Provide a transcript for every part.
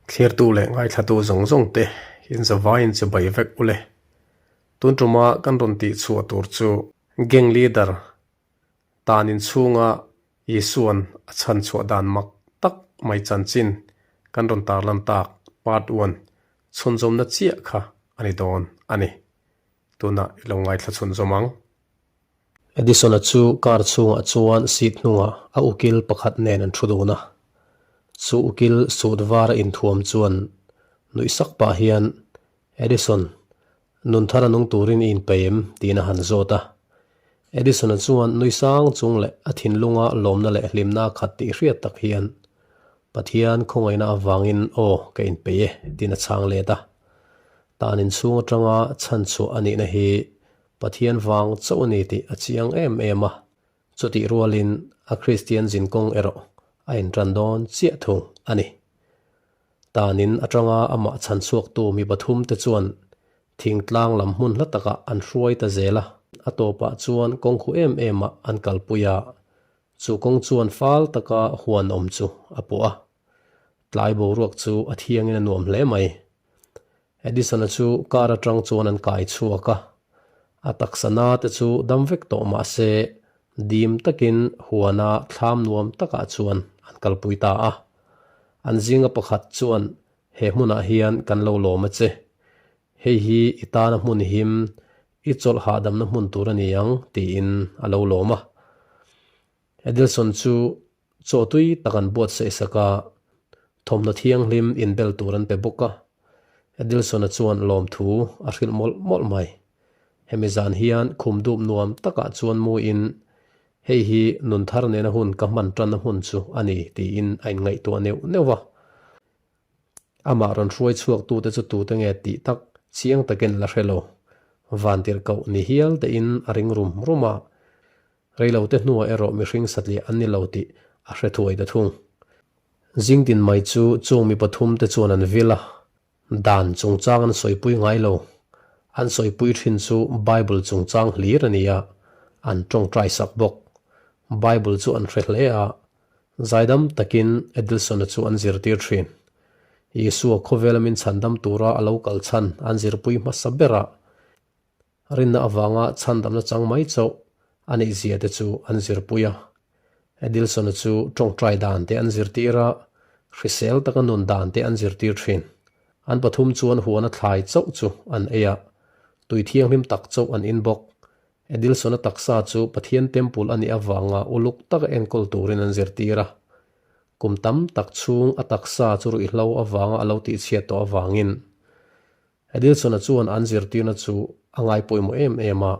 Thlirtu leh ngaithlatu zawng zawng te in zavaiin che bai vek ule. Tun tuma kan rawn tih chhuah tur chu gang leader tan inchhunga Isua'n a chhan chhuah dan mak tak mai chanchin kan rawn tarlan tak part one chhunzawmna chiah kha a ni dawn a ni. Tunah i lo ngaithla chhunzawm ang. Edison-a chu car chhungah chuan seat hnungah a ukil pakhat nen an thu dun a. Chu ukil suit var a inthuam chuan nuih sak pah hian, Edison, nun thar a nung turin i inpei em? tiin a han zawt a. Edison-a chuan nui sang chung leh a thinlunga lawmna leh hlimna a khat tih hriat tak hian, Pathian khawngaihna avangin aw ka inpei e, tiin a chhang let a. Tan inchhung atanga chhanchhuah a nihna hi Pathian vang chauh a ni tih a chiang em em a, chutih rualin a Kristian zinkawng erawh a intan dawn chiah thung a ni. Tanin atanga amah chhanchhuaktu mi pathum te chuan thingtlang lam hmun hla takah an hruai ta zel a, a tawpah chuan kawng khu em emah an kalpui a, chu kawng chuan fal taka huan awm chu a pawh a. Tlai boruak chu a thiangin a nuam hle mai. Edison-a chu car atang chuan an kai chhuak a, a taksa na te chu dam vek tawh mah se dim takin huana thlam nuam takah chuan an kalpui ta a. An zinga pakhat chuan he hmunah hian kan lo lawm a che, hei hi i tana hmun him, i chawlh hahdamna hmun tur a ni ang tiin a lo lawm a. Edelson chu chaw tui tak an buatsaih sak a, thawmhnaw thianghlim inbel tur an pe bawk a. Edelson-a chuan lawmthu a hrilh mawlh mawlh mai. Hemi zan hian khum dup nuam takah chuan muin, Hei hi nun thar nena hun ka hman tanna hmun chu a ni, tiin a inngaihtuah neuh neuh va. Amah rawn hruai chhuaktute chu tute nge tih tak chiang takin la hre lo. Vantirhkoh ni hial tein a ring rum rum a. Reilote hnuah erawh mihring satliah an ni lo tih a hre thuai ta thung. Zingtin mai chu chung mi pathumte chuan an vil a, dan chungchang an sawipui ngai lo. An sawipui thin chu Bible chungchang hlir a ni a, an tawngtai sak bawk. Bible chu an hre hle a, zaidam takin Edelson-a chu an zirtir thin. Isua khawvela min chhandam tura a lo kal chhan an zirpui hmasa berah Rinna avanga chhandamna chang mai chauh a neih zia te chu an zirpui a. Edilson-a chu tawngtai dan te an zirtir a, hrisel taka nun dan te an zirtir thin. An pathum chuan huana thlai chauh chu an ei a, tui thianghlim tak chauh an in bawk. Edilson-a taksa chu Pathian temple a nih avanga uluk taka enkawl turin an zirtir a. Kum tam tak chhung a taksa chu ruihhlo avanga a lo tihchhiat tawh avangin Edilson-a chuan an zirtirna chu a ngai pawimawh em em a,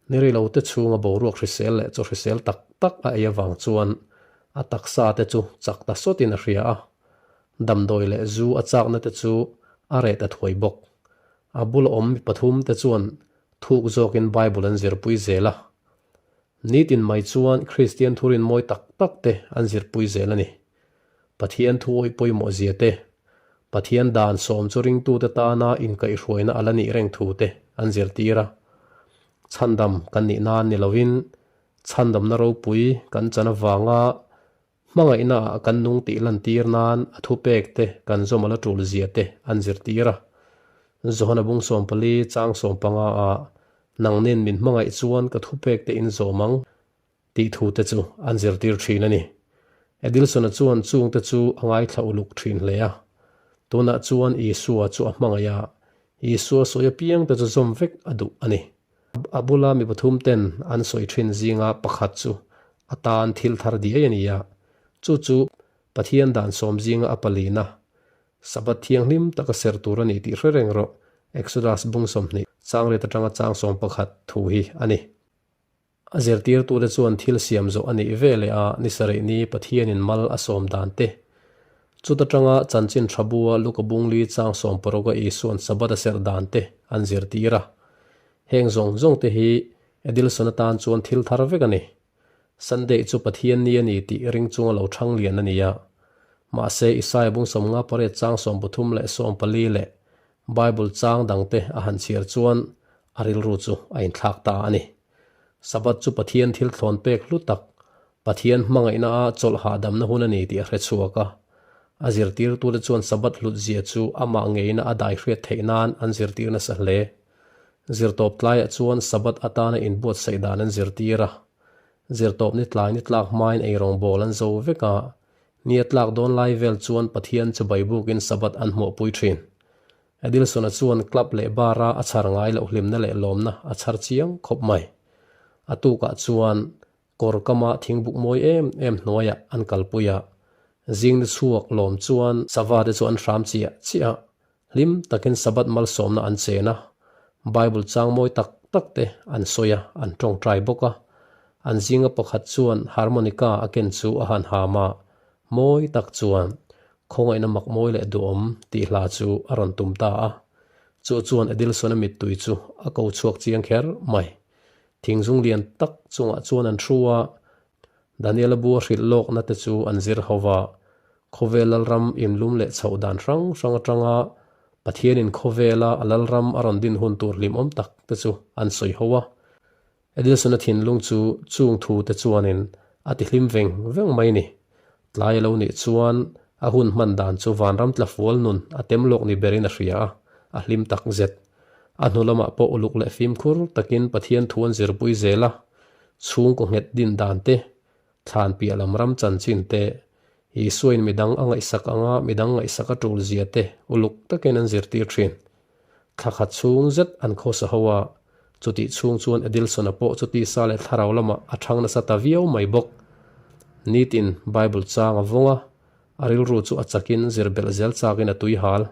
ni rilote chhunga boruak hrisel leh chaw hrisel tak tak a ei avang chuan a taksa te chu chak ta sawtin a hria a, damdawi leh zu a chakna te chu a reh ta thuai bawk. A bula awm mi pathum te chuan thuk zawkin Bible an zirpui zel a. Nitin mai chuan Kristian thurin mawi tak tak te an zirpui zel a ni. Pathian thu awih pawimawh zia te, Pathian dan sawm chu ringtute tana inkaihhruaina a la nih reng thu te an zirtir a. Chhandam kan nih nan ni lovin chhandamna ropui kan chan avanga Hmangaihnaah kan nung tih lantir nan a thupek te kan zawm a la tul zia te an zirtir a. Johana bung 14 chang 15 ah Nangnin min hmangaih chuan ka thupek te in zawm ang tih thu te chu an zirtir thin a ni. Edilson-a chuan chung te chu a ngaithla uluk thin hle a. Tunah chuan Isua chu a hmangaih a, Isua sawi apiang te chu zawm vek a duh a ni. A bula mi pathum ten an sawi thin zinga pakhat chu a tan thil thar diai a ni a, chu chu Pathian dan sawm zinga a palina Sabbath thianghlim taka ser tur a ni tih hre reng rawh, Exodus bung 20 chang riat atanga chang 11 thu hi a ni. A zirtirtute chuan thil siam zawh a nih ve leh a, ni sarih ni Pathianin mal a sawm dan te. Chuta tanga chanchin tha bua Luka bungli chang 16 a Isua'n Sabbath a serh dan te an zirtir a. Heng zawng zawng te hi Edilson atan chuan thil thar vek a ni. Sunday chu Pathian ni a ni tih ring chunga lo thang lian a ni a. Mahse Isaia bung 58 chang 13 leh 14 leh Bible chang dangte a han chhiar chuan a rilru chu a inthlak ta a ni. Sabbath chu Pathian thil thlawn pek hlu tak, Pathian hmangaihna a chawlh hahdamna hun a ni tih a hre chhuak a. A zirtirtute chuan Sabbath hlutzia chu amah ngeina a dai hriat theih nan an zirtir nasa hle. Zirtawp tlaiah chuan Sabbath atana inbuatsaih dan an zirtir a. Zirtawp ni tlai ni tlak hmain eirawngbawl an zo vek a, ni a tlak dawn lai vel chuan Pathian chu baibukin Sabbath an hmuahpui thin. Edilson-a chuan club leh bar-a a chhar ngai loh hlimna leh lawmna a chhar chiang khawp mai. A tukah chuan kawr kama thingbuk mawi em em hnuaiah an kalpui a, zing ni chhuak lawm chuan sava te chu an hram chiah chiah a, hlim takin Sabbath malsawmna an chen a, Bible chang mawi tak tak te an sawi a, an tawngtai bawk a. An zinga pakhat chuan harmonica a ken chu a han ham a, mawi tak chuan Khawngaihna mak mawi leh duhawm tih hla chu a rawn tum ta a. Chu chuan Edilson-a mittui chu a ko chhuak chiang kher mai. Thingzung lian tak chungah chuan an thu a, Daniela bua hrilh lawkna te chu an zir ho va. Khawvel lalram inlum leh chhoh dan hrang hrang atanga Pathianin khawvela a lalram a rawn din hun tur hlimawm tak te chu an sawi ho a. Edilson-a thinlung chu chung thu te chuanin a ti hlim veng veng mai ni. Tlai a lo nih chuan a hun hman dan chu vanram tlafual nun a tem lawk ni berin a hria a, a hlim tak zet. A hnu lamah pawh uluk leh fimkhur takin Pathian thu an zirpui zel a, chhungkaw nghet din dan te, thlan piah lam ram chanchin te, Isuain midang a ngaihsak anga midang ngaihsak a tul zia te uluk takin an zirtir thin. Thla khat chhung zet an khawsa ho a, chutih chhung chuan Edilson-a pawh chu tisa leh thlarau lamah a thang nasa ta viau mai bawk. Nitin Bible chang a vawng a, a rilru chu a chakin zir belh zel chakin a tui hal.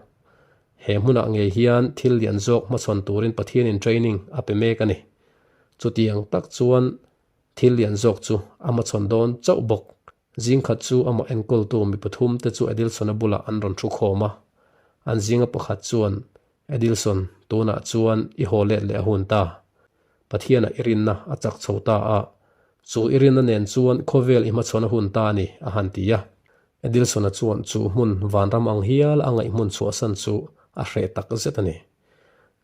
He hmunah ngei hian thil lian zawk hmachhawn turin Pathianin training a pe mek a ni. Chutiang tak chuan thil lian zawk chu a hmachhawn dawn chauh bawk. Zingkhat chu amah enkawltu mi pathum te chu Edilson-a bulah an rawn thu khawm a. An zinga pakhat chuan, Edilson, tunah chuan i haw let leh a hun ta. Pathianah i rinna a chak chho ta a, chu i rinna nen chuan khawvel i hmachhawn a hun ta a ni, a han ti a. Edilson-a chuan chu hmun vanram ang hial a ngaih hmun chhuahsan chu a hreh tak zet a ni.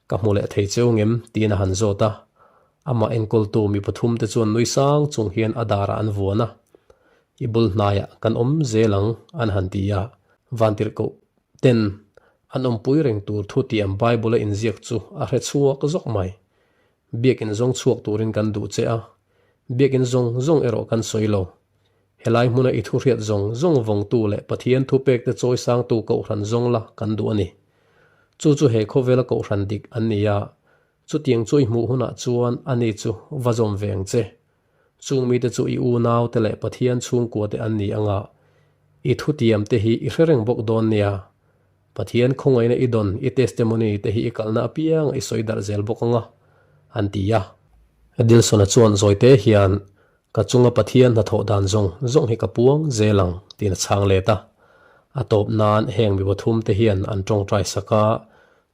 Ka hmu leh thei cheu ngem? tiin a han zawt a. Amah enkawltu mi pathum te chuan nui sang chung hian a darah an vuan a. I bul hnaiah kan awm zel ang, an han ti a. Vantirhkoh ten an awmpui reng tur thu tiam Bible a inziak chu a hre chhuak zawk mai. Biakin zawng chhuak turin kan duh che a, biakin zawng zawng erawh kan sawi lo. Helai hmuna i thu hriat zawng zawng vawngtu leh Pathian thupekte chawisangtu kohhran zawng la kan duh a ni. Chu chu he khawvela kohhran dik an ni a, chutiang chu i hmuh hunah chuan ani chu va zawm ve ang che. Chung mite chu i unaute leh Pathian chhungkuate an ni anga i thutiamte hi i hre reng bawk dawn nia. Pathian khawngaihna i dawn i testimony te hi i kalna apiang i sawi darh zel bawk anga, an ti a. Edilson-a chuan zawite hian Ka chunga Pathian hnathawh dan zawng zawng hi ka puang zel ang, tiin a chhang let a. A tawp nan heng mi pathum te hian an tawngtai sak a,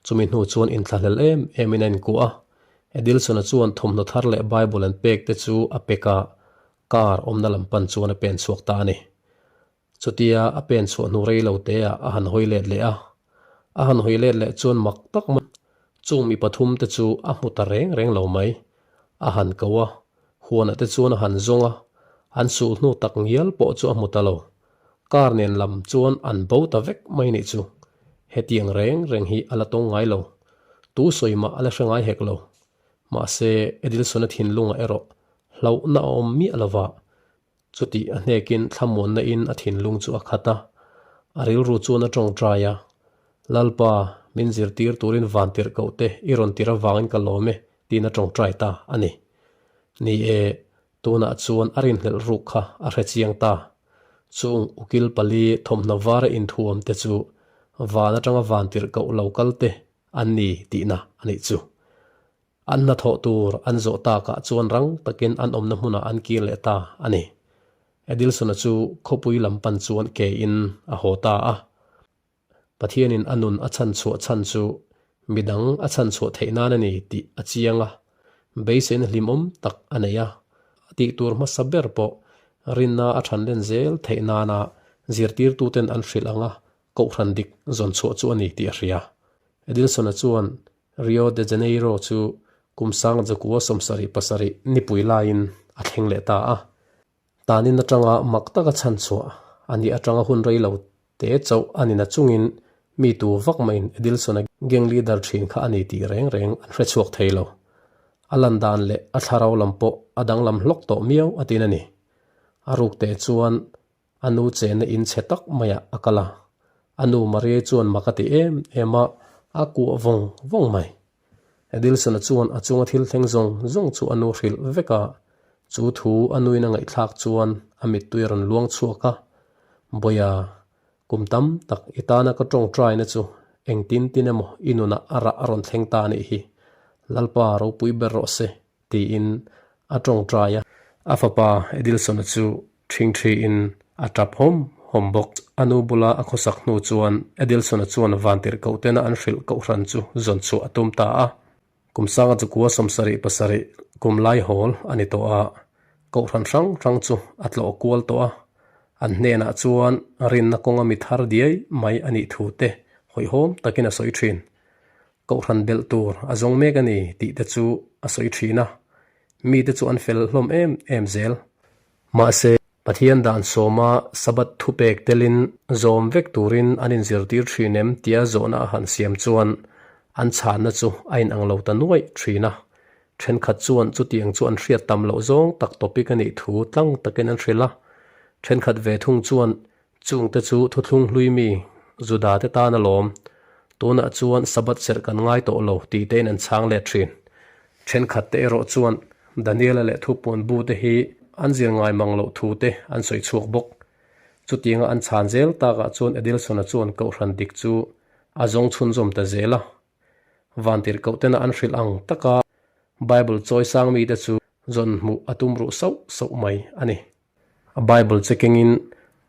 chumi hnu chuan inthlahlel em emin a inkuah a. Edilson-a chuan thawmhnaw thar leh Bible an pek te chu a pek a, car awmna lam pan chuan a pen chhuak ta a ni. Chutia a pen chhuah hnu rei lo te ah a han hawi let leh a. A han hawi let leh chuan mak tak mai chung mi pathum te chu a hmu ta reng reng lo mai. A han ko a, huanah te chuan a han zawng a, an sulh hnu tak ngial pawh chu a hmu ta lo. Car nen lam chuan an bo ta vek mai nih chu. Hetiang reng reng hi a la tawng ngai lo. Tu sawi mah a la hre ngai hek lo. Mahse, Edilson-a thinlungah erawh hlauhna a awm miah lova, Chutih a hnekin thlamuanna in a thinlung chu a khat a, a rilru chuan a tawngtai a, Lalpa, min zirtir turin vantirh koh te i rawn tir avangin ka lawm e, tiin a tawngtai ta a ni. Ni e, tunah chuan a rinhlelh ruk kha a hre chiang ta. Chung ukil pali thawmhnaw vara inthuam te chu van atanga vantirh koh lo kal te an ni tihna a nih chu. An hnathawh tur an zawh takah chuan rang takin an awmna hmunah an kir leh ta a ni. Edilson-a chu khawpui lam pan chuan ke in a haw ta a. Pathianin a nun a chhanchhuah chhan chu midang a chhanchhuah theih nan a ni tih a chiang a, beiseina hlimawm tak a nei a. A tih tur hmasa ber pawh rinna a than len zel theih nana zirtirtuten an hrilh anga kohhran dik zawn chhuah chu a ni tih a hria. Edilson-a chuan Rio de Janeiro chu kum sang zakua 77 nipui laiin a thleng leh ta a. Tanin atanga mak taka chhanchhuah a nih atanga hun rei lo. Te chauh a ni na chungin mi tu vak maiin Edilson-a gang leader thin kha a ni tih reng reng an hre chhuak thei lo. A lan dan leh a thlarau lam pawh a danglam hlawk tawh miau a tin a ni. A ruk teh chuan a nu chenna in chhe tak maiah a kal a. A nu Maria chuan mak a ti em em a, a kuah vawng vawng mai. Edilson-a chuan a chunga thil thleng zawng zawng chu a nu hrilh vek a, chu thu a nuin a ngaihthlak chuan a mittui a rawn luang chhuak a, Bawiha, kum tam tak i tana ka tawngtaina chu engtin tin emaw i nunah a rah a rawn thleng ta anih hi, Lalpa ropui ber rawh se, tiin a tawngtai a. A fapa Edilson-a chu ṭhingṭhiin a ṭap hawm hawm bawk. A nu bula a khawsak hnu chuan Edilson-a chuan vantirhkoh tena an hrilh kohhran chu zawn chhuah a tum ta a. Kum sanga chukua 77 kum lai hawl a ni tawh a, kohhran hrang hrang chu a tlawh kual tawh a. An hnenah chuan rinna kawnga mi thar diai mai a nih thu te hawihhawm takin a sawi ṭhin. Kohhran belh tur a zawng mek a ni tih te chu a sawi thin a, mite chu an fel hlawm em em zel. Mahse, Pathian dan sawma Sabbath thupek telin zawm vek turin an inzirtir thin em tia zawhna a han siam chuan an chhanna chu a inang lo ta nuaih thin a. Thenkhat chuan chutiang chu an hriat tam loh zawng tak topic a nih thu tlang takin an hrilh a. Thenkhat ve thung chuan Chungte chu thuthlung hlui mi Juda te tan a lawm. Tunah chuan Sabbath serh kan ngai tawh lo tih tein an chhang let thin. Thenkhat te erawh chuan Daniela leh thupuan bu te hi an zir ngai mang loh thu te an sawi chhuak bawk. Chutianga an chhan zel takah chuan Edilson-a chuan kohhran dik chu a zawng chhunzawm ta zel a. Vantirhkoh tena an hrilh ang taka Bible chawisang mite chu zawn hmuh a tum ruh sauh sauh mai a ni. A Bible che kengin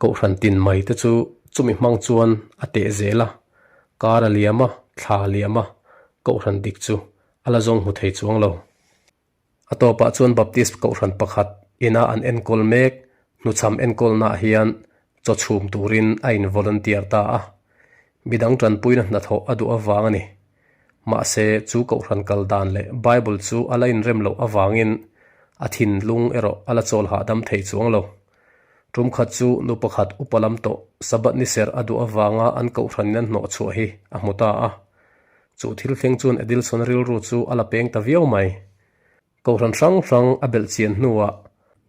kohhran tin mai te chu chumi hmang chuan a teh zel a, kar a liam a, thla a liam a, kohhran dik chu a la zawng hmu thei chuang lo. A tawpah chuan Baptist kohhran pakhat ina an enkawl mek hnuchham enkawlnaah hian chaw chhum turin a in volunteer ta a, midang tanpuina hnathawh a duh avang a ni. Mahse, chu kohhran kal dan leh Bible chu a la inrem loh avangin a thinlung erawh a la chawl hahdam thei chuang lo. Tum khat chu nu pakhat upa lam tawh Sabbath ni serh a duh avanga an kohhranin an hnawh chhuah hi a hmu ta a. Chu thil thleng chuan Edilson rilru chu a la peng ta viau mai. Kohhran hrang hrang a belh chian hnuah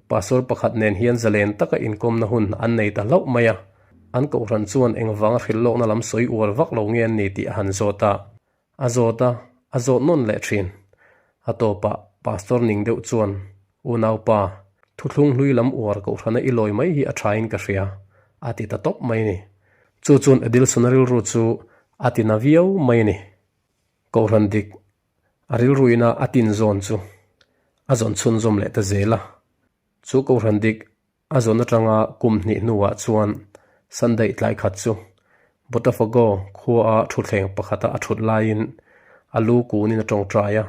Pastor pakhat nen hian zalen taka inkawmna hun an nei ta hlauh mai a. An kohhran chuan engvanga hrilh lawkna lam sawi uar vak lo nge an ni tih a han zawt a. A zawt a, a zawt nawn leh thin. A tawpah Pastor ning deuh chuan, Unaupa, thuthlung hlui lam uar kohhrana i lawi mai hi a thain ka hria, a ti ta tawp mai a ni. Chu chuan Edilson-a rilru chu a ti na viau mai a ni. Kohhran dik A rilruina a tin zawn chu a zawn chhunzawm leh ta zel a. Chu kohhran dik a zawn atanga kum hnih hnuah chuan Sunday tlai khat chu Botafogo khuaa thutthleng pakhata a thut laiin a lu kunin a tawngtai a,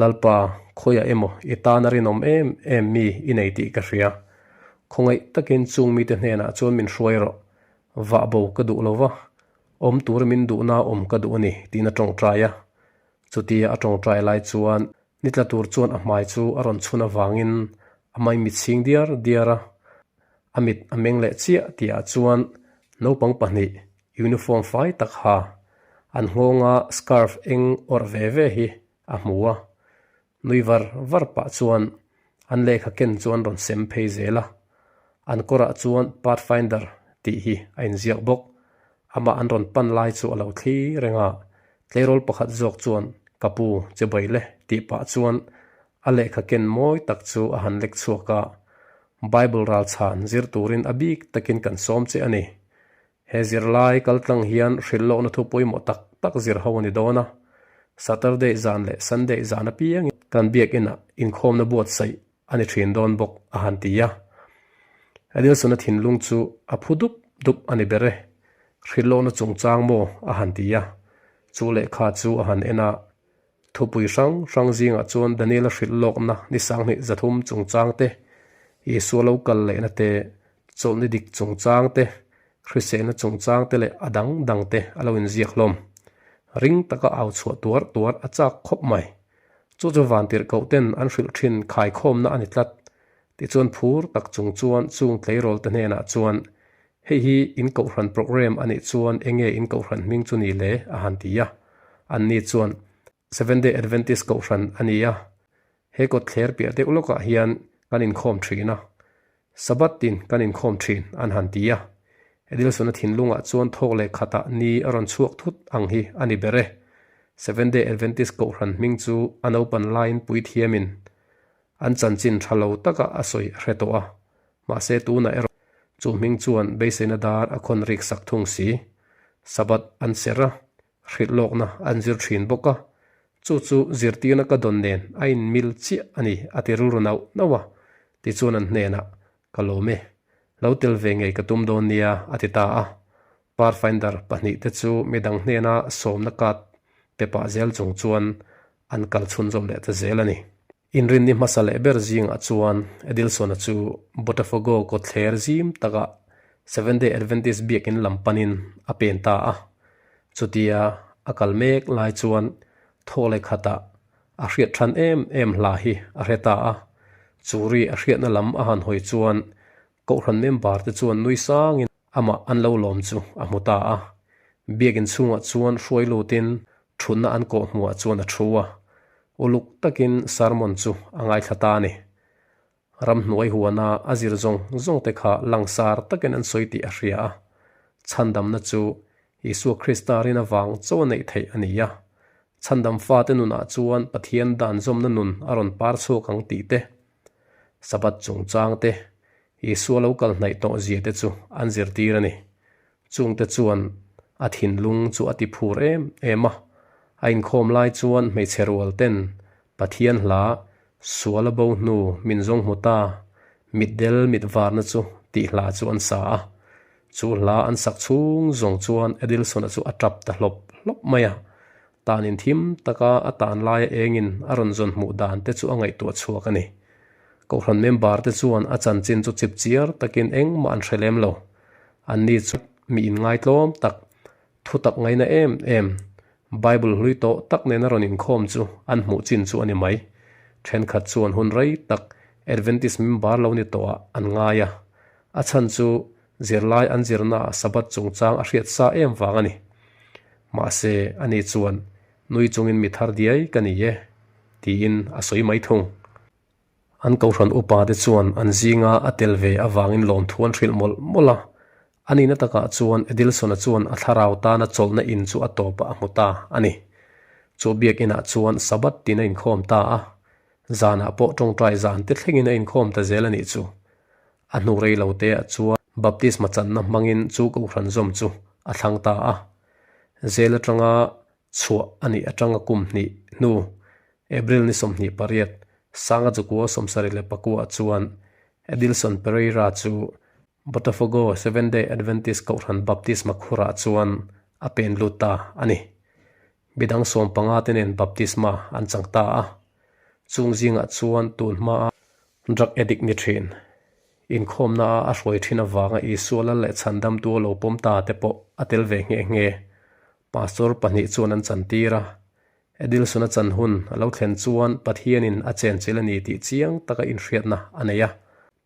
Lalpa, khawiah emaw i tan a rinawm em em mi i nei tih ka hria. Khawngaih takin chung mite hnenah chuan min hruai rawh. Vah bo ka duh lo va, Awm tur min duhna awm ka duh a ni, tiin a tawngtai a. Chutia a tawngtai lai chuan ni tla tur chuan a hmai chu a rawn chhun avangin a mai mit chhing diar diar a. A mit a meng leh chiah tihah chuan naupang pahnih uniform fai tak ha, an nghawnga scarf eng awrh ve ve hi a hmu a. Nui var var pah chuan an lehkha ken chu an rawn sem phei zel a, an kawrah chuan Pathfinder tih hi a inziak bawk. Amah an rawn pan lai chu a lo thli reng a, tleirawl pakhat zawk chuan Ka pu che bai le tih pah chuan a lehkha ken mawi tak chu a han lek chhuak a, Bible ralchhan zir turin a bik takin kan sawm che a ni. He zirlai kaltlang hian hrilhlawkna thu pawimawh tak tak zir ho a ni dawn a, Saturday zan leh Sunday zan apiangin kan biakinah inkhawmna buatsaih a ni thin dawn bawk a han ti a. Adilson-a thinlung chu a phu dup dup a ni ber e, hrilhlawkna chungchang maw a han ti a, chu lehkha chu a han en a, Thupui hrang hrang zingah chuan Daniela hrilh lawkna ni sanghnih 300 chungchang te, Isua lo kal lehna te, chawlhni dik chungchang te, hriselna chungchang te leh a dang dang te a lo inziak hlawm. Ring taka au chhuah tuar tuar a chak khawp mai. Chu chu vantirhkoh ten an hrilh thin khaikhawmna a ni tlat. Tichuan phur tak chung chuan chung tleirawl te hnenah chuan. Hei hi in kohhran programme a nih chuan enge in kohhran hming chu ni le? a han ti a. Anni chuan, Seventh-day Adventist kohhran a ni a, he kawtthler piah deuh lawkah hian kan inkhawm thin a, Sabbath tin kan inkhawm thin an han ti a. Edilson-a thinlungah chuan thawk leh khatah ni a rawn chhuak thut ang hi a ni ber e. Seventh-day Adventist kohhran hming chu a naupan laiin puithiamin an chanchin tha lo taka a sawi a hre tawh a, mahse tunah erawh chu hming chuan beiseina dar a khawn rik sak thung si. Sabbath an serh a, hrilh lawkna an zir thin bawk a, chu chu zirtirna ka dawn nen a inmil chiah a ni a ti rilru nauh nauh a, tichuan an hnenah, Ka lawm e, lo tel ve ngei ka tum dawn nia a ti ta a. Parfinder pahnihte chu midang hnena sawmna card pe pah zel chung chuan an kal chhunzawm leh ta zel a ni. Inrinni hmasa leh ber zingah chuan Edilson-a chu Botafogo kawtthler zim takah Seventh-day Adventist biakin lam panin a pen ta a. Chutia a kal mek lai chuan thaw leh khatah a hriat than em em hla hi a hre ta a. Chu ri a hriatna lam a han hawi chuan Kohhran member te chuan nui sangin amah an lo lawm chu a hmu ta a. Biakin chhungah chuan hruai lutin thutna an kawh hmuhah chuan a thu a. Uluk takin sermon chu a ngaithla ta a ni. Ramhnuai huana a zir zawng zawng te kha langsar takin an sawi tih a hria a. Chhandamna chu Isua Krista rin avang chaw a neih theih a ni a. Chhandam fate nunah chuan Pathian dan zawmna nun a rawn par chhuak ang tih te, Sabbath chungchang te, Isua lo kal hnaih tawh zia te chu an zirtir a ni. Chungte chuan a thinlung chu a ti phur em em a, a inkhawm lai chuan hmeichhe rual ten Pathian hla sual a bo hnu min zawng hmu ta, mitdel mit varna chu tih hla chu an sa a. Chu hla an sak chhung zawng chuan Edilson-a chu a tap ta hlawp hlawp mai a. Tan in thim taka a tan laia engin a rawn zawn hmuh dan te chu a ngaihtuah chhuak a ni. Kohhran member te chuan a chanchin chu chip chiar takin engmah an hre lem lo. Anni chu mi inngaitlawm tak, thu tak ngaina em em, Bible hlui tawh tak nena rawn inkhawm chu an hmuh chin chu a ni mai. Thenkhat chuan hun rei tak Adventist member lo ni tawhah an ngai a. A chhan chu Zirlai an zirnaah Sabbath chungchang a hriat sa em vang a ni. Mahse, ani chuan, Nui chungin mi thar diai ka ni e, tiin a sawi mai thung. An kohhran upa te chuan an zinga a tel ve avangin lawmthu an hrilh mawlh mawlh a. A nihna takah chuan Edilson-a chuan a thlarau tana chawlhna in chu a tawpah a hmu ta a ni. Chu biakinah chuan Sabbath tin a inkhawm ta a. Zanah pawh tawngtai zan te thlengin a inkhawm ta zel a nih chu. A hnu rei lo te ah chuan baptisma channa hmangin chu kohhran zawm chu a thlang ta a. Zel atanga chhuah a nih atanga kum hnih hnu April ni 28, Sanga Chukua 74 ah chuan Edilson Pereira chu Botafogo Seventh-day Adventist kohhran baptisma khurah chuan a pen lut ta a ni. Midang 15 te nen baptisma an chang ta a. Chung zingah chuan tun hmaa Drug addict ni thin. Inkhawmna a a hruai thin avanga Isua lal leh chhandamtu a lo pawm ta te pawh a tel ve nghe nghe. Pastor pahnih chuan an chantir a. Edilson a chan hun a lo thlen chuan Pathianin a chenchilh a ni tih chiang taka inhriatna a nei a.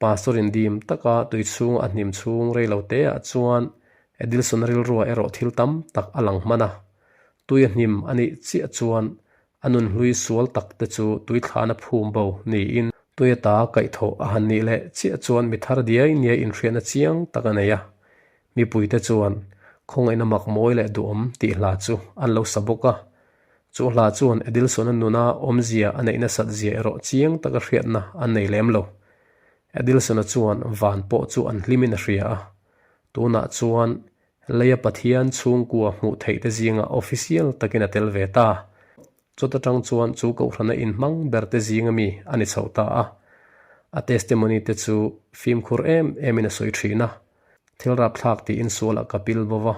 Pastor in dim taka tui chhunga a hnim chhung rei lo te ah chuan Edilson-a rilrua erawh thil tam tak a lang hman a. Tui a hnim a nih chiah chuan A nunhlui sual tak te chu tuithlana phum bo niin tui ata kaihthawh a han nih leh chiah chuan mi thar diai niai inhriatna chiang tak a nei a. Mipuite chuan khawngaihna mak mawi leh duhawm tih hla chu an lo sa bawk a. Chu hla chuan Edilson-a nuna awmzia a neih nasat zia erawh chiang taka hriatna an nei lem lo. Edilson-a chuan van pawh chu an hlimin a hria a. Tunah chuan Leia Pathian chhungkua hmuh theih te zingah official takin a tel ve ta. Chawt atang chuan chu kohhrana inhmang ber te zinga mi a ni chho ta a. A testimony te chu fimkhur em emin a sawi thin a. Thil rapthlak tiin sualah ka pil bo va.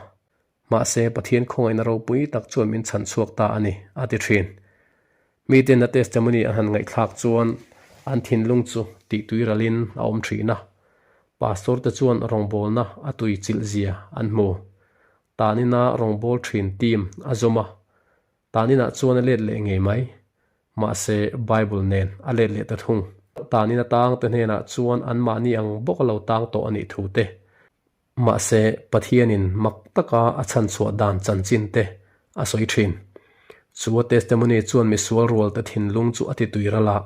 Mahse Pathian khawngaihna ropui tak chuan min chhan chhuak ta a ni, a ti thin. Miten a testimony an han ngaihthlak chuan an thinlung chu tihtui ralin a awm thin a. Pastor te chuan rawngbawlna a tui chilh zia an hmu. Tanina rawngbâwl thin team a zawm a, Taninah chuan a let leh ngei mai. Mahse, Bible nen a let leh ta thung. Tanina tang te hnenah chuan anmahni ang bawk a lo tang tawh a nih thu te. Mahse, Pathianin mak taka a chhanchhuah dan chanchin te a sawi thin. Chu a testimony chuan misual rualte thinlung chu a ti tui ral a,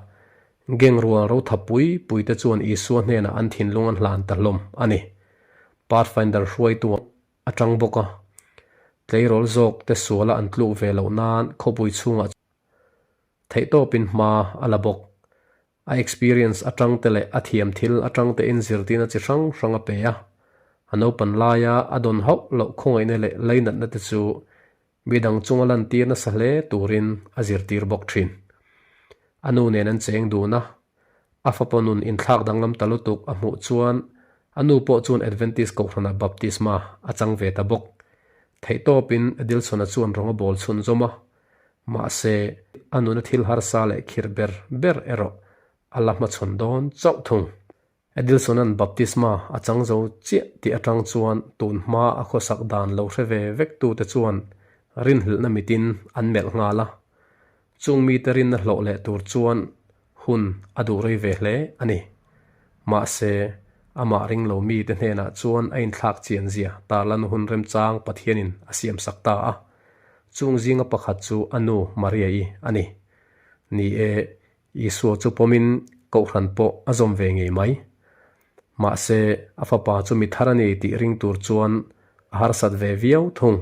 gang rual rotha pui pui te chuan Isua hnenah an thinlung an hlan ta hlawm a ni. Pathfinder hruaitu a tang bawk a, tleirawl zawk te suala an tluk ve loh nan khawpui chhungah theihtawpin hma a la bawk. A experience atang te leh a thiam thil atang tein zirtirna chi hrang hrang a pe a. A naupan laia a dawn hauh loh khawngaihna leh lainatna te chu midang chunga lantir nasa hle turin a zirtir bawk thin. A nu nen an cheng dun a, a fapa nun inthlak danglam ta lutuk a hmuh chuan a nu pawh chuan Adventist Kohhranah baptisma a chang ve ta bawk. Theihtawpin Edilson-a chuan rawng a bawl chhunzawm a, Mahse, a nuna thil harsa leh khirh ber ber erawh a la hmachhawn dawn chauh thung. Edilson-a'n baptisma a chang zo chiah tih atang chuan tun hma a khawsak dan lo hre ve vek tute chuan rinhlelhna mitin an melh nghal a. Chung mite rinna hlawh leh tur chuan hun a duh rei ve hle a ni. Mahse, amah ring lo mite hnenah chuan a inthlak chian zia tarlan hun remchang Pathianin a siamsak ta a. Chung zinga pakhat chu a nu Maria-i a ni. Ni e, Isua chu pawmin Kohhran pawh a zawm ve ngei mai. Mahse, a fapa chu mi thar a ni tih ring tur chuan a harsat ve viau thung.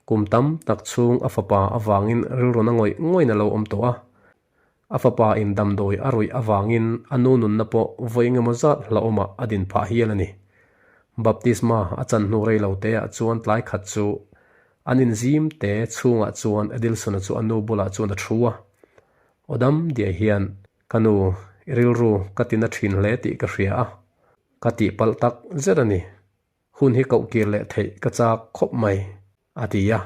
Kum tam tak chhung a fapa avangin rilruna ngawih ngawin a lo awm tawh a. A fapa in damdawi a ruih avangin a nu nunna pawh vawi engemaw zat hlauhawmah a din phah hial a ni. Baptisma a chan hnu rei lo te ah chuan tlai khat chu an inzim te chhungah chuan Edilson-a chu a nu bulah chuan a thu a. Aw dam diai hian, Ka nu, i rilru ka ti na thin hle tih ka hria a, ka tihpalh tak zet a ni. Hun hi koh kir leh theih ka chak khawp mai, a ti a.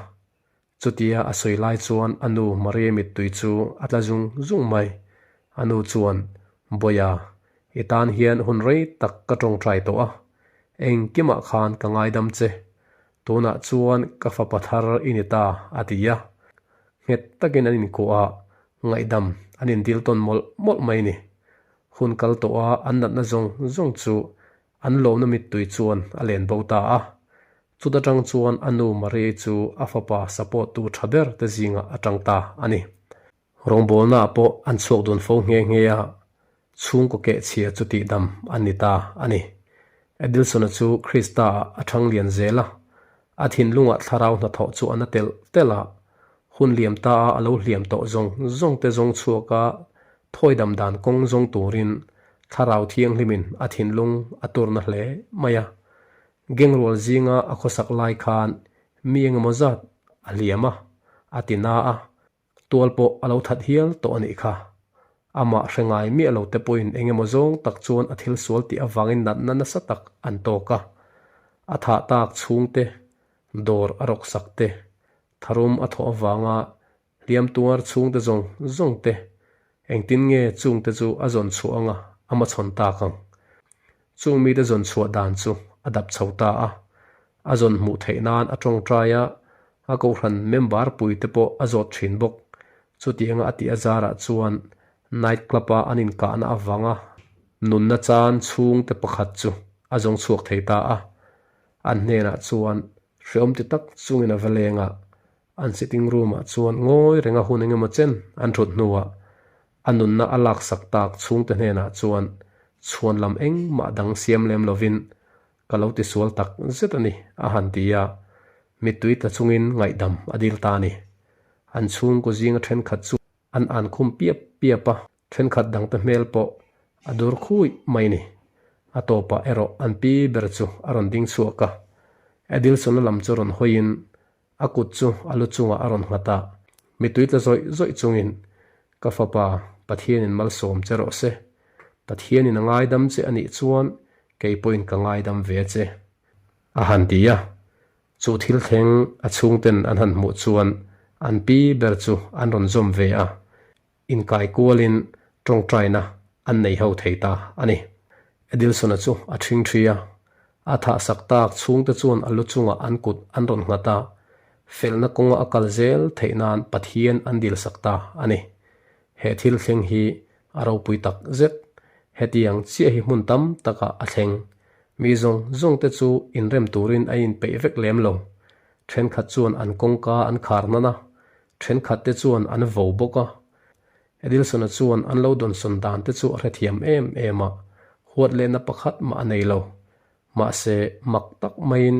Chutia a sawi lai chuan a nu Maria mittui chu a tla zung zung mai. A nu chuan, Bawiha, i tan hian hun rei tak ka tawngtai tawh a, engkimah khan ka ngaidam che. Tunah chuan ka fapa thar i ni ta, a ti a. Nghet takin an inkuah a, ngaihdam an indil tawn mawlh mawlh mai ni. Hun kal tawh a an natna zawng zawng chu An lawmna mittui chuan a len bo ta a. Chuta tang chuan a nu Maria chu a fapa support tu tha ber te zingah a tang ta a ni. Rawngbawlnaah pawh an chhuak dun fo nghe nghe a, chhungkaw kehchhia chu tihdam an ni ta a ni. Edilson-a chu Krista-ah a thang lian zel a, a thinlungah thlarau hnathawh chu a na telh telh a, hun liam ta a a lo hliam tawh zawng zawng te zawng chhuaka Thawidam dan kawng zawng turin Thlarau Thianghlimin a thinlung a turna hle mai a. Gengrual zinga a khawsak lai khan mi engemaw zat a hliam a, a ti na a, tual pawh a lo that hial tawh a nih kha. Amah hre ngai miah lo te pawhin engemaw zawng tak chuan a thil sual tih avangin natna nasa tak an tawk a. A thah tak chhungte, dawr a rawksak te, tharum a thawh avanga Hliam tuar chhungte zawng zawng te, engtin nge chungte chu a zawn chhuah anga a machhawn tak ang? Chung mite zawn chhuah dan chu a dap chho ta a, a zawn hmuh theih nan a tawngtai a, a kohhran member pui te pawh a zawt thin bawk. Chutianga a tih a zarah chuan night club a an inkahna avanga nunna chan chhungte pakhat chu a zawng chhuak thei ta a, an hnenah chuan hreawm ti tak chungin a va leng a, An sitting room ah chuan ngawi renga hun engemaw chen an thut hnuah a nunna a laksak tak chhungte hnenah chuan chhuan lam engmah dang siam lem lovin ka lo tisual tak zet a ni a han ti a, mittui tla chungin ngaihdam a dil ta a ni. An chhungkaw zinga thenkhat chu an an khum piap piap a, thenkhat dangte hmel pawh a dur khuih mai ni. A tawpah erawh an pi ber chu a rawn ding chhuak a, Edilson-a lam chu rawn hawiin A kut chu a lu chungah a rawn nghat a, mittui tla zawih zawih chungin, Ka fapa, Pathianin malsawm che rawh se. Pathianin a ngaidam che a nih chuan kei pawhin ka ngaidam ve a che. A han ti a. Chu thil thleng a chhungten an han hmuh chuan an pi ber chu an rawn zawm ve a. Inkai kualin tawngtaina an nei ho thei ta a ni. Edilson-a chu a ṭhing ṭhi a, a thahsak tak chhungte chuan a lu chungah an kut an rawn nghat a, felna kawnga a kal zel theih nan Pathian an dilsak ta a ni. He thil thleng hi a ropui tak zet. Hetiang chiah hi hmun tam takah a thleng. Mi zawng zawng te chu inrem turin an inpeih vek lem lo. Thenkhat chuan an kawngka an khar nan a, thenkhat te chuan an vo bawk a. Edilson-a chuan an lo dawnsawn dan te chu a hrethiam em em a, huat lehna pakhat mah a nei lo. Mahse, mak tak maiin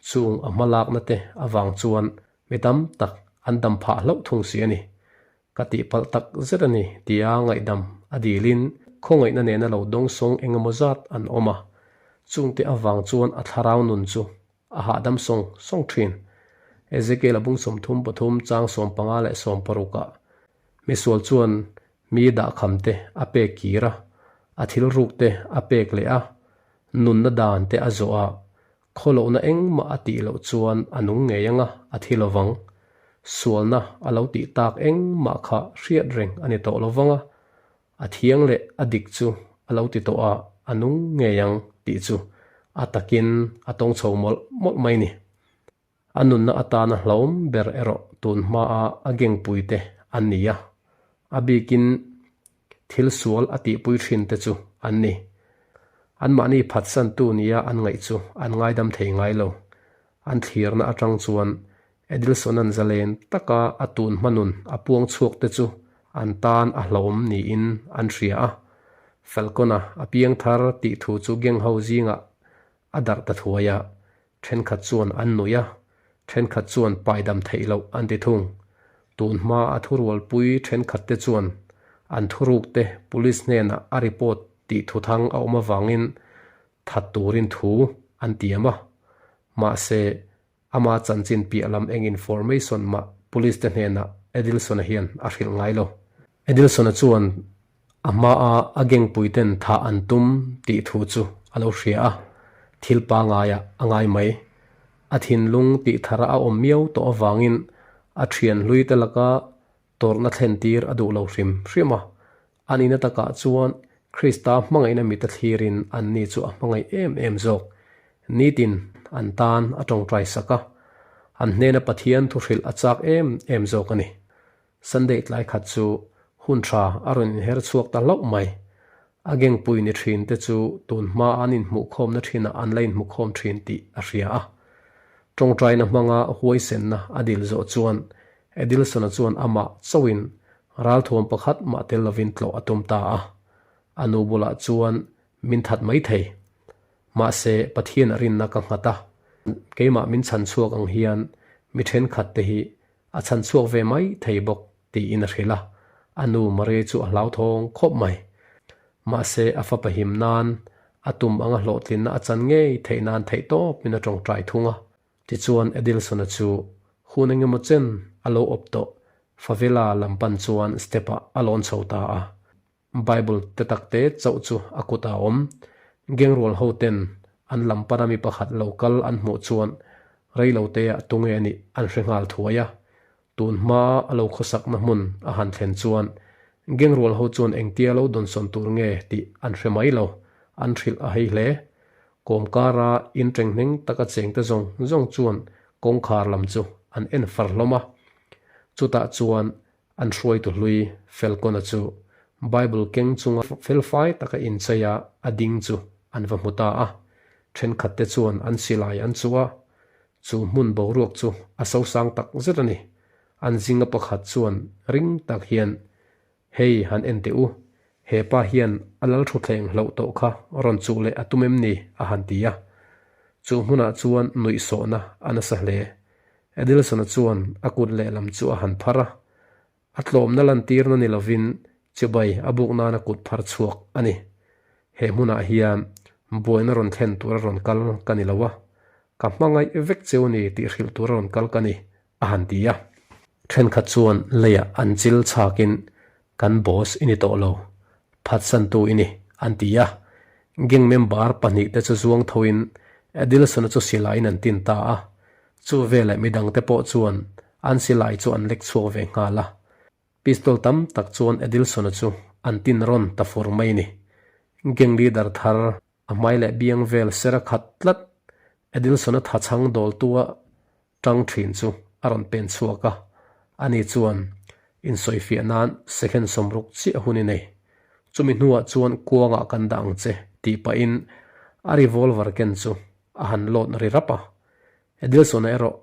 chung a hmalakna te avang chuan mi tam tak an dam phah hlauh thung si a ni. Ka tihpalh tak zet a ni tia ngaihdam a dilin khawngaihna nena lo dawngsawng eng emaw zat an awm a, chungte avang chuan a thlarau nun chu a hahdam sawng sawng thin. Ezekiel a bung 33 chang 15 leh 16 ah misual chuan mi dahkham te a pek kir a, a thil ruk te a pek leh a, nunna dan te a zawh a, Khawlohna engmah a tih loh chuan a nung ngei anga a thi lovang. Sualna a lo tih tak engmah kha hriat reng a ni tawh lovang a, a thiang leh a dik chu a lo ti tawh a, a nung ngei ang tih chu a takin a tawng chho mawlh mawlh mai ni. A nunna atana hlauhawm ber erawh tun hmaa a gengpuite an ni a, a bikin Thil sual a tihpui thin te chu an ni. Anmahni phatsantu nia an ngaih chu an ngaidam thei ngai lo. An thlirna atang chuan Edilson-a'n zalen taka a tun hmanun a puang chhuak te chu an tan a hlawm niin an hria a. Falcon-a a piang thar tih thu chu gang ho zingah a darh ta thuai a, Thenkhat chuan an nuih a, thenkhat chuan paidam theih loh an ti thung. Tun hma a thurualpui thenkhat te chuan an thuruk te police hnenah a report tih thuthang a awm avangin that turin thu an tiam a. Mahse, ama chanchin piah lam eng information mah police te hnenah Edilson-a hian a hrilh ngai lo. Edilson-a chuan A hmaa a gengpuiten thah an tum tih thu chu a lo hria a, thil pangaiah a ngai mai. A thinlung tih thara a awm miau tawh avangin a thian hlui te laka tawrhna thlentir a duh lo hrim hrim a. A nihna takah chuan Krista hmangaihna mit a thlirin anni chu a hmangaih em em zawk. Nitin an tan a tawngtai sak a, an hnena Pathian thuhrilh a chak em em zawk a ni. Sunday tlai khat chu hun tha a rawn inher chhuak ta hlauh mai. A gengpui ni thin te chu tun hma an inhmuhkhawmna thinah an la inhmukhawm thin tih a hria a. Tawngtaina hmanga huaisenna a dil zawh chuan Edilson-a chuan amah chauhin ralthuam pakhat mah tel lovin tlawh a tum ta a. A nu bulah chuan min that mai thei. Mahse, Pathian a rinna ka nghat a, keimah min chhan chhuak ang hian mi thenkhat te hi A chhan chhuak ve mai thei bawk tiin a hrilh a, a nu Maria chu a hlauthawng khawp mai. Mahse, a fapa him nan a tum anga hlawhtlinna a chan ngei theih nan theih tawpin a tawngtai thung a. Tichuan Edilson-a chu hun engemaw chen a lo awp tawh favela lam pan chuan step-ah a lawn chho ta a. Bible te takte chauh chu a kutah a awm. Gengrual hoten an lam pana mi pakhat lo kal an hmuh chuan reiloteah tunge a nih an hre nghal thuai a. Tun hma a lo khawsakna hmun a han thlen chuan gengrual ho chuan engtia lo dawnsawn tur nge tih an hre mai lo, an hrilh a hei hle. Kawmkara intenghneng taka chengte zawng zawng chuan kawngkhar lam chu an en far hlawm a. Chutah chuan An hruaitu hlui Falcon-a chu Bible keng chunga felfai taka incheia a ding chu an va hmu ta a. Thenkhatte chuan an silai an chuh a, chu hmun boruak chu a sosang tak zet a ni. An zinga pakhat chuan ring tak hian, Hei han en teh u, he pa hian a lal thuthleng hloh tawh kha rawn chuh leh a tum em ni? a han ti a. Chu hmunah chuan nuihsawhna a nasa hle. Edilson-a chuan a kut lehlam chu a han phar a, a tlawmna lantirna ni lovin chibai a buk nana kut phar chhuak a ni. He hmunah hian buaina rawn thlen tura rawn kal ka ni lo a, ka hmangaih vek cheu ni tih hrilh tura rawn kal ka ni, a han ti a. Thenkhat chuan leiah an chil chhakin Kan boss i ni tawh lo, phatsantu i ni, an ti a. Gang member pahnihte chu zuang thoin Edilson-a chu silaiin an tin ta a. Chu veleh midangte pawh chuan an silai chu an lek chhuak ve nghal a. Pistol tam tak chuan Edilson-a chu an tin rawn ta fur mai ni. Gang leader thar a hmai leh biang vel ser a khat tlat. Edilson-a thachhang dawltua tang thin chu a rawn pen chhuak a, ani chuan insawifiah nan second 60 chiah hun i nei. Chumi hnuah chuan kuangah kan dah ang che tih pahin A revolver ken chu a han load ri rap a. Edilson-a erawh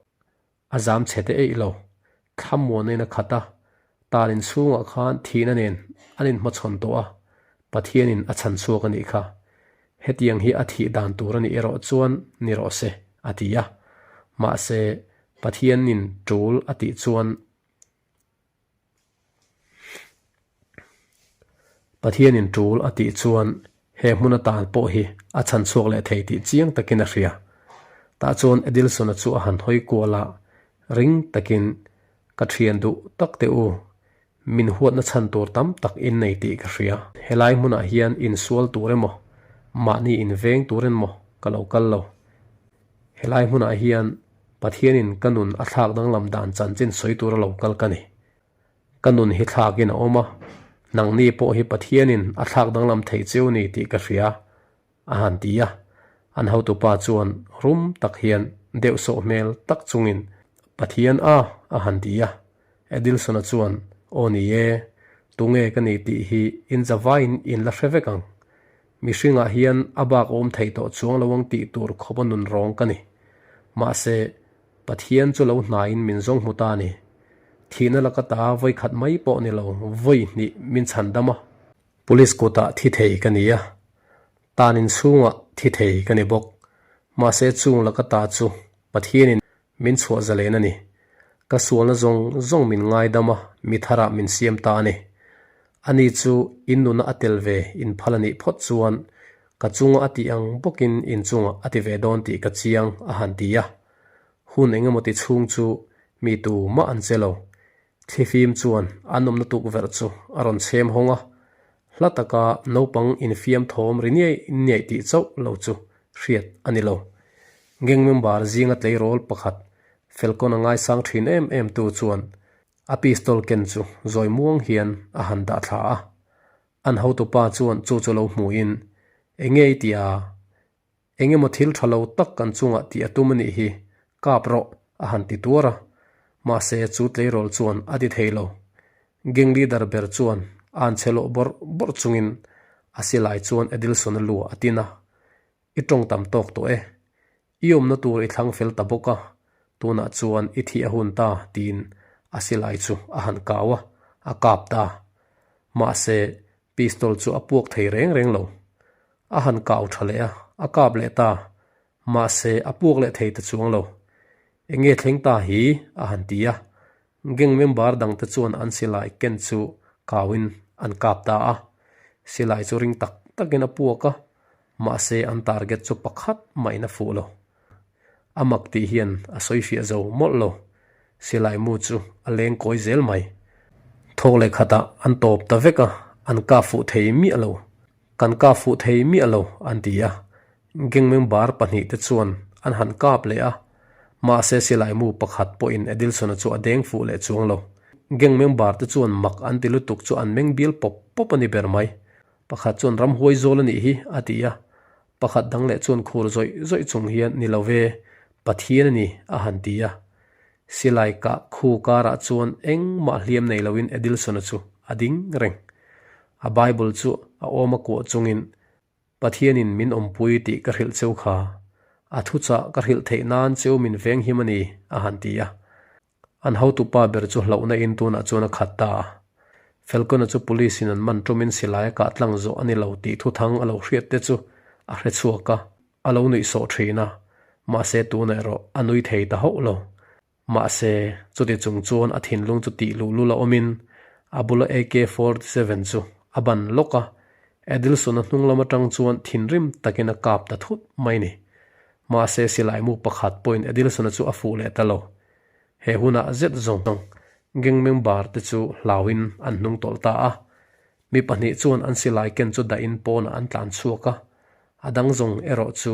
a zam chhe te eih lo. Thlamuana in a khat a, tan inchhungah khan thihna nen an inhmachhawn tawh a, Pathianin a chhan chhuak a nih kha. Hetiang hi a thih dan tur a nih erawh chuan ni rawh se, a ti a. Mahse, Pathianin tul a tih chuan Pathianin tul a tih chuan he hmun atan pawh hi a chhan chhuak leh thei tih chiang takin a hria. Tah chuan Edilson-a chu a han hawi kual a, ring takin, Ka thian duh tak teh u, min huatna chhan tur tam tak in nei tih ka hria. Helai hmunah hian insual tur emaw, mahni inveng tur emaw ka lo kal lo. Helai hmunah hian Pathianin ka nun a thlak danglam dan chanchin sawi tura lo kal ka ni. Ka nun hi thlakin a awm a, nangni pawh hi Pathianin a thlak danglam thei cheu ni tih ka hria, a han ti a. An hotupa chuan rum tak hian deuhsawh hmel tak chungin, Pathian a, a han ti a. Edilson-a chuan, Aw ni e, tunge ka ni tih hi inzavaiin in la hre vek ang. Mihringah hian a bak awm thei tawh chuang lo ang tih tur khawpa nun rawng ka ni. Mahse, Pathian chu lo hnaiin min zawng hmu ta a ni. Thihna laka ta vawi khat mai pawh ni lo, vawi hnih min chhan dam a. Police kutah thi thei ka ni a, tan inchhungah thi thei ka ni bawk. Mahse, chung laka ta chu Pathianin min chhuah zalen a ni. Ka sualna zawng zawng min ngaidam a, mi tharah min siam ta a ni. Ani chu in nuna a tel ve in phal a nih phawt chuan ka chunga a tih ang bawkin in chungah a ti ve dawn tih ka chiang a han ti a. Hun eng emaw ti chhung chu mi tu mah an che lo. Thlifim chuan an awmna tukverh chu a rawn chhem hawng a, hla taka naupang infiam thawm ri niaih niaih tih chauh lo chu hriat a ni lo. Gang member zinga tleirawl pakhat Falcon a ngaisang thin em em tu chuan a pistol ken chu zawi muang hian a han dah thla a. An hotupa chuan chu chu lo hmuhin, Enge i tia? Eng emaw thil tha lo tak kan chungah tih a tum a nih hi, kap rawh, a han ti tuar a. Mahse, chu tleirawl chuan a ti thei lo. Gang leader ber chuan a an che lawh bawrh bawrh chungin a silai chuan Edilson-a lu a tin a, I tawng tam tawk tawh e. I awmna tur i thlang fel ta bawk a, tunah chuan i thih a hun ta, tiin a silai chu a han kau a, a kap ta. Mahse, pistol chu a puak thei reng reng lo. A han kau tha leh a, a kap leh ta. Mahse, a puak leh thei ta chuang lo. Eng nge thleng ta hi? a han ti a. Gang member dangte chuan an silai ken chu kauin an kap ta a. Silai chu ring tak takin a puak a, mahse an target chu pakhat mahin a fuh lo. A mak tih hian a sawi fiah zo mawlh lo. Silai mu chu a leng kawi zel mai. Thawk leh khatah an tawp ta vek a, an kap fuh thei miah lo. Kan kap fuh thei miah lo, an ti a. Gang member pahnihte chuan an han kap leh a, mahse silai mu pakhat pawhin Edilson-a chu a deng fuh leh chuang lo. Gang member te chuan mak an ti lutuk chu an meng bial pawp pawp a ni ber mai. Pakhat chuan ramhuai zawl a nih hi, a ti a. Pakhat dang leh chuan khur zawih zawih chung hian ni lo ve, Pathian a ni, a han ti a. Silai kah khu karah chuan engmah hliam nei loin Edilson-a chu a ding reng. A Bible chu a awm a kuah chungin, Pathianin min awmpui tih ka hrilh cheu kha. A thuchah ka hrilh theih nan cheu min venghim a ni, a han ti a. An hotupa ber chu hlauhna in tunah chuan a khat ta a. Falcon-a chu police-in an man ṭumin silai a kah tlang zawh a ni lo tih thuthang a lo hriat te chu a hre chhuak a, a lo nuih sawh ṭhin a, mahse tunah erawh a nui thei ta hauh lo. Mahse, chuti chung chuan a thinlung chu tih luh lul a awmin a bula AK-47 chu a ban lawk a, Edilson-a hnung lam aṭang chuan thinrim takin a kap ta thut mai ni. Mahse, silai mu pakhat pawhin Edilson-a chu a fuh leh ta lo. He hunah zet zawng gang member te chu hlauin an hnung tawlh ta a. Mi pahnih chuan an silai ken chu dahin pawnah an tlan chhuak a, a dang zawng erawh chu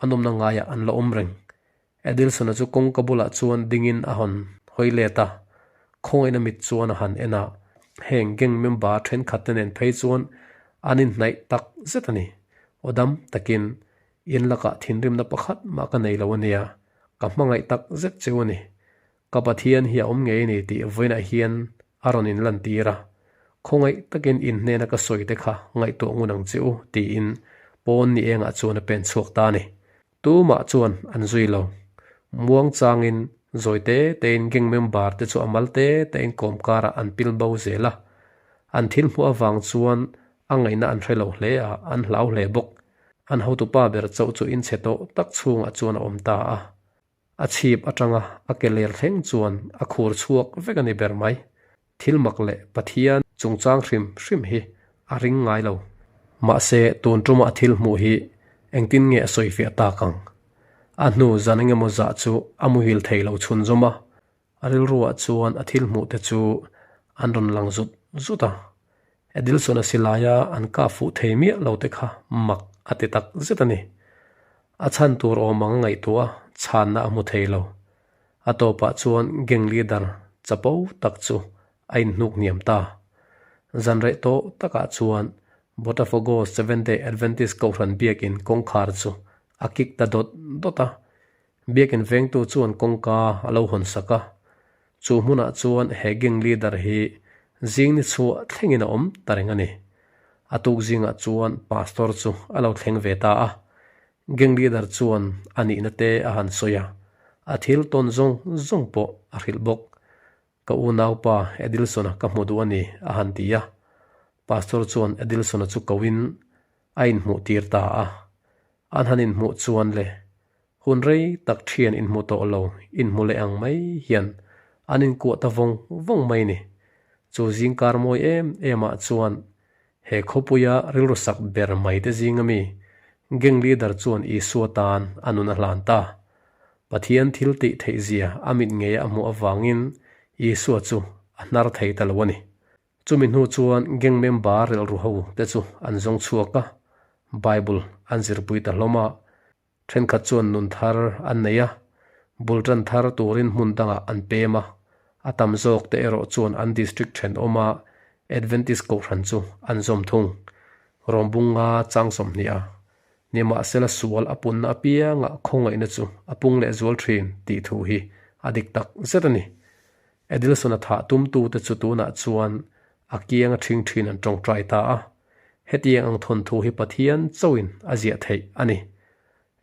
a nawmna ngaiah an la awm reng. Edilson-a chu kawngka bulah chuan dingin a hawn hawi let a, khawngaihna mit chuan a han en a, heng gang member thenkhat te nen phei chuan an inhnaih tak zet a ni. Aw dam takin in lakah thinrimna pakhat mah ka nei lo a nia, ka hmangaih tak zet cheu a ni. Ka Pathian hi a awm ngei a ni tih vawiinah hian a rawn inlantir a, khawngaih takin in hnena ka sawi te kha ngaihtuah ngun ang che u, tiin Pawn ni engah chuan a pen chhuak ta a ni. Tumah chuan an zui lo. Muang changin zawi te tein gang member te chu a mal te tein kawm karah an pil bo zel a. An thil hmuh avang chuan a ngaihna an hre lo hle a, an hlau hle bawk. An hotupa ber chauh chu inchhe tawh tak chhungah chuan a awm ta a. A chhip atanga a ke ler thleng chuan a khur chhuak vek a ni ber mai. Thil mak leh Pathian chungchang hrim hrim hi a ring ngai lo. Mahse, tun tuma a thil hmuh hi engtin nge a sawifiah tak ang? A hnu zan engemaw zah chu a muhil thei lo chhun zawm a, a rilruah chuan a thil hmuh te chu an rawn lang zut zut a. Edilson-a silaia an kah fuh thei miah lo te kha mak a ti tak zet a ni. A chhan tur awm ang a ngaihtuah a, chhanna a hmu thei lo. A tawpah chuan gang leader chapo tak chu a inhnuk hniam ta. Zan reh tawh takah chuan Botafogo Seventh-day Adventist Kohhran biakin kawngkhar chu a kik ta dawt dawt a. Biakin vengtu chuan kawngka a lo hawn sak a. Chu hmunah chuan he gang leader hi zing ni chhuah thlengin a awm ta reng a ni. A tuk zingah chuan pastor chu a lo thleng ve ta a. Gang leader chuan a nihna te a han sawi a, a thil tawn zawng zawng pawh a hrilh bawk. Ka unaupa Edilson-a ka hmu duh a ni, a han ti a. Pastor chuan Edilson-a chu koin a inhmuh tir ta a. An han inhmuh chuan le, hun rei tak thian inhmu tawh lo, inhmu leh ang mai hian an inkuah ta vawng vawng mai ni. Chu zingkar mawi em emah chuan He khawpuia rilru sak ber mai te zinga mi gang leader chuan Isua tan a nun a hlan ta. Pathian thil tih theih zia a mit ngei a hmuh avangin Isua chu a hnar thei ta lo a ni. Chumi hnu chuan gang member rilru ho te chu an zawng chhuak a, Bible an zirpui ta hlawm a. Thenkhat chuan nun thar an nei a, bul tan thar turin hmun dangah an pem a, a tam zawk te erawh chuan an district thenawma Adventist Kohhran chu an zawm thung. Rawngbunga chang 20 a, nimahsela sual a punna apiangah khawngaihna chu a pung leh zual thin tih thu hi a dik tak zet a ni. Edilson-a thah tumtute chu tunah chuan a kianga ṭhing ṭhin an ṭawngṭai ta a. Hetiang ang thawnthu hi Pathian chauhin a ziah theih a ni.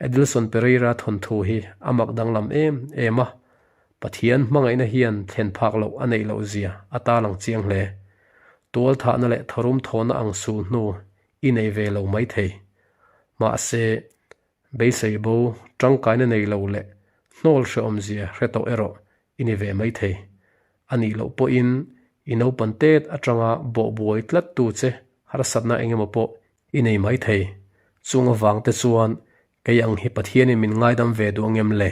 Edilson Pereira thawnthu hi a mak danglam em em a, Pathian hmangaihna hian thlen phak loh a neih loh zia a tarlang chiang hle. Tualthahna leh tharum thawhna ang sul hnu i nei ve lo maithei. Mahse, beisei bo tangkaina nei lo leh hnawl hrehawmzia hre tawh erawh i ni ve maithei. A nih loh pawhin i naupan tet atanga bawhbuai tlattu che harsatna engemaw pawh i nei maithei. Chung avangte chuan kei ang hi Pathianin min ngaidam ve duh angem le?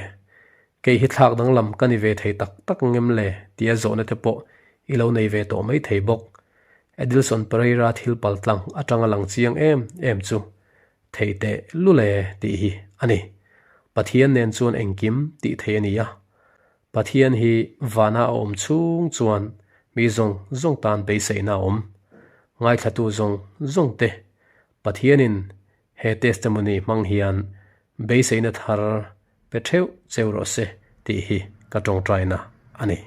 Kei hi thlak danglam ka ni ve thei tak tak angem le? tia zawhna te pawh i lo nei ve tawh maithei bawk. Edilson Pereira thil paltlang atanga lang chiang em em chu Thei teh lul e tih hi a ni. Pathian nen chuan engkim tih thei a ni a. Pathian hi vana a awm chhung chuan mi zawng zawng tan beiseihna a awm. Ngaithlatu zawng zawng te Pathianin he testimony hmang hian beiseihna thar pe theuh cheu rawh se tih hi ka tawngtaina a ni.